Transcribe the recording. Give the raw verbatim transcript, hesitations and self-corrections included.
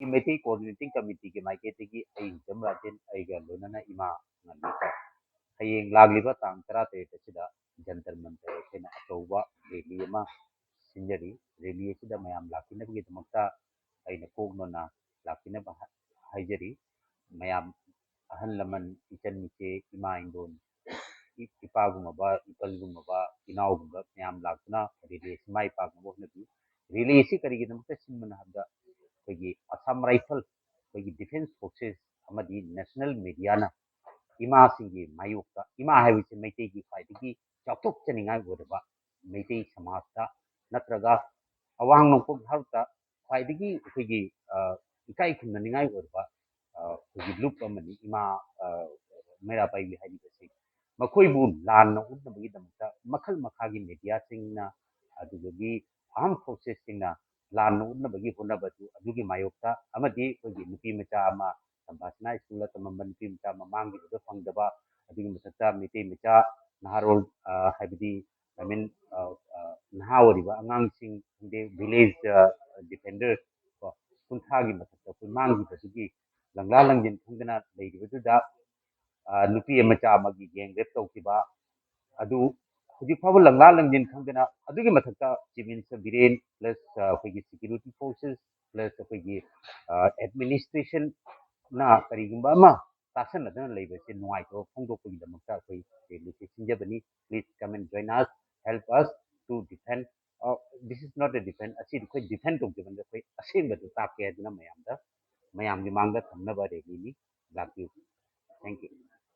Meitei Coordinating Committeeꯒꯤ ꯃꯥꯏꯀꯩꯗꯒꯤ ꯑꯩ ꯏꯟꯆꯝ ꯔꯥꯖꯦꯟ, ꯑꯩꯒ ꯂꯣꯏꯅꯅ ꯏꯃꯥ ꯉꯥꯟꯕꯤ ꯀꯧꯏ꯫ ꯍꯌꯦꯡ ꯂꯥꯛꯂꯤꯕ ꯇꯥꯡ ꯇꯔꯥꯇꯔꯦꯠ ꯑꯁꯤꯗ ꯖꯟꯇꯔ ꯃꯟꯇꯔ ꯑꯩꯈꯣꯏꯅ ꯑꯆꯧꯕ rally ꯑꯃ ꯁꯤꯟꯖꯔꯤ꯫ Rally ꯑꯁꯤꯗ ꯃꯌꯥꯝ ꯂꯥꯛꯄꯤꯅꯕꯒꯤꯗꯃꯛꯇ ꯑꯩꯅ ꯀꯣꯛ ꯅꯣꯟꯅ ꯂꯥꯛꯄꯤꯅꯕ ꯍꯥꯏꯖꯔꯤ꯫ ꯃꯌꯥꯝ ꯑꯍꯜ ꯂꯃꯟ, ꯏꯆꯟ ꯏꯆꯦ, ꯏꯃꯥ ꯏꯟꯗꯣꯟ, ꯏ-, ꯏꯄꯥꯒꯨꯝꯂꯕ, ꯏꯄꯜꯒꯨꯝꯂꯕ, ꯏꯅꯥꯎꯒꯨꯝꯕ ꯃꯌꯥꯝ ꯂꯥꯛꯇꯨꯅ rally ꯑꯁꯤ ꯃꯥꯏ ꯄꯥꯛꯅꯕ ꯍꯣꯠꯅꯕꯤꯌꯨ꯫ Rally ꯑꯁꯤ ꯀꯔꯤꯒꯤꯗꯃꯛꯇ ꯁꯤꯟꯕꯅꯣ ꯍꯥꯏꯕꯗ, ꯑꯩꯈꯣꯏꯒꯤ Assam Rifle, ꯑꯩꯈꯣꯏꯒꯤ Defence Forces ꯑꯃꯗꯤ national mediaꯅ ꯏꯃꯥꯁꯤꯡꯒꯤ ꯃꯥꯌꯣꯛꯇ, ꯏꯃꯥ ꯍꯥꯏꯕꯁꯤ ꯃꯩꯇꯩꯒꯤ ꯈ꯭ꯋꯥꯏꯗꯒꯤ ꯆꯥꯎꯊꯣꯛꯆꯅꯤꯡꯉꯥꯏ ꯑꯣꯏꯔꯕ ꯃꯩꯇꯩ ꯁꯃꯥꯖꯇ ꯅꯠꯇ꯭ꯔꯒ ꯑꯋꯥꯡ ꯅꯣꯡꯄꯣꯛ ꯚꯥꯔꯠꯇ ꯈ꯭ꯋꯥꯏꯗꯒꯤ ꯑꯩꯈꯣꯏꯒꯤ, ꯑ, ꯏꯀꯥꯏ ꯈꯨꯝꯅꯅꯤꯡꯉꯥꯏ ꯑꯣꯏꯔꯕ, ꯑ, ꯑꯩꯈꯣꯏꯒꯤ ꯂꯨꯞ ꯑꯃꯅꯤ ꯏꯃꯥ, ꯑ, ꯃꯩꯔꯥ ꯄꯥꯏꯕꯤ ꯍꯥꯏꯔꯤꯕꯁꯤ꯫ ꯃꯈꯣꯏꯕꯨ ꯂꯥꯟꯅ ꯎꯠꯅꯕꯒꯤꯗꯃꯛꯇ ꯃꯈꯜ ꯃꯈꯥꯒꯤ mediaꯁꯤꯡꯅ, ꯑꯗꯨꯗꯒꯤ armed forcesꯁꯤꯡꯅ ꯂꯥꯟꯅ ꯎꯠꯅꯕꯒꯤ ꯍꯣꯠꯅꯕꯗꯨ, ꯑꯗꯨꯒꯤ ꯃꯥꯌꯣꯛꯇ ꯑꯃꯗꯤ ꯑꯩꯈꯣꯏꯒꯤ ꯅꯨꯄꯤ ꯃꯆꯥ ꯑꯃ, ꯁꯝꯚꯥꯁꯅꯥ ꯁ꯭ꯀꯨꯜꯗ ꯇꯝꯃꯝꯕ ꯅꯨꯄꯤ ꯃꯆꯥ ꯑꯃ ꯃꯥꯡꯈꯤꯕꯗꯨ ꯐꯪꯗꯕ, ꯑꯗꯨꯒꯤ ꯃꯊꯛꯇ ꯃꯩꯇꯩ ꯃꯆꯥ ꯅꯍꯥꯔꯣꯜ, ꯑ, ꯍꯥꯏꯕꯗꯤ, I mean, ꯑ, ꯑ, ꯅꯍꯥ ꯑꯣꯏꯔꯤꯕ ꯑꯉꯥꯡꯁꯤꯡ ꯈꯪꯗꯦ, village, ꯑ, defender ꯀꯣ, ꯀꯨꯟꯊ꯭ꯔꯥꯒꯤ ꯃꯊꯛꯇ ꯑꯩꯈꯣꯏ ꯃꯥꯡꯈꯤꯕꯗꯨꯒꯤ ꯂꯪꯂꯥ ꯂꯪꯖꯤꯟ ꯈꯪꯗꯅ ꯂꯩꯔꯤꯕꯗꯨꯗ, ꯑ, ꯅꯨꯄꯤ ꯃꯆꯥ ꯑꯃꯒꯤ gang rape ꯇꯧꯈꯤꯕ, ꯑꯗꯨ ꯍꯧꯖꯤꯛ ꯐꯥꯎꯕ ꯂꯪꯂꯥ ꯂꯪꯖꯤꯟ ꯈꯪꯗꯅ, ꯑꯗꯨꯒꯤ ꯃꯊꯛꯇ Chief Minister ꯕꯤꯔꯦꯟ plus, ꯑ, ꯑꯩꯈꯣꯏꯒꯤ security forces plus ꯑꯩꯈꯣꯏꯒꯤ, ꯑ, administrationꯅ ꯀꯔꯤꯒꯨꯝꯕ ꯑꯃ ꯇꯥꯁꯟꯅꯗꯅ ꯂꯩꯕꯁꯦ ꯅꯨꯡꯉꯥꯏꯇꯕ ꯐꯣꯡꯗꯣꯛꯄꯒꯤꯗꯃꯛꯇ ꯑꯩꯈꯣꯏ rally ꯁꯤꯟꯖꯕꯅꯤ꯫ Please come and join us, help us to defend, uh, this is not a defend, ꯑꯁꯤꯗꯤ ꯑꯩꯈꯣꯏ defend ꯇꯧꯖꯕꯅꯤꯗ, ꯑꯩꯈꯣꯏ ꯑꯁꯦꯡꯕꯗꯨ ꯇꯥꯛꯀꯦ ꯍꯥꯏꯗꯨꯅ ꯃꯌꯥꯝꯗ, ꯃꯌꯥꯝꯒꯤ ꯃꯥꯡꯗ ꯊꯝꯅꯕ rallyꯅꯤ꯫ ꯂꯥꯛꯄꯤꯌꯨ꯫ Thank you꯫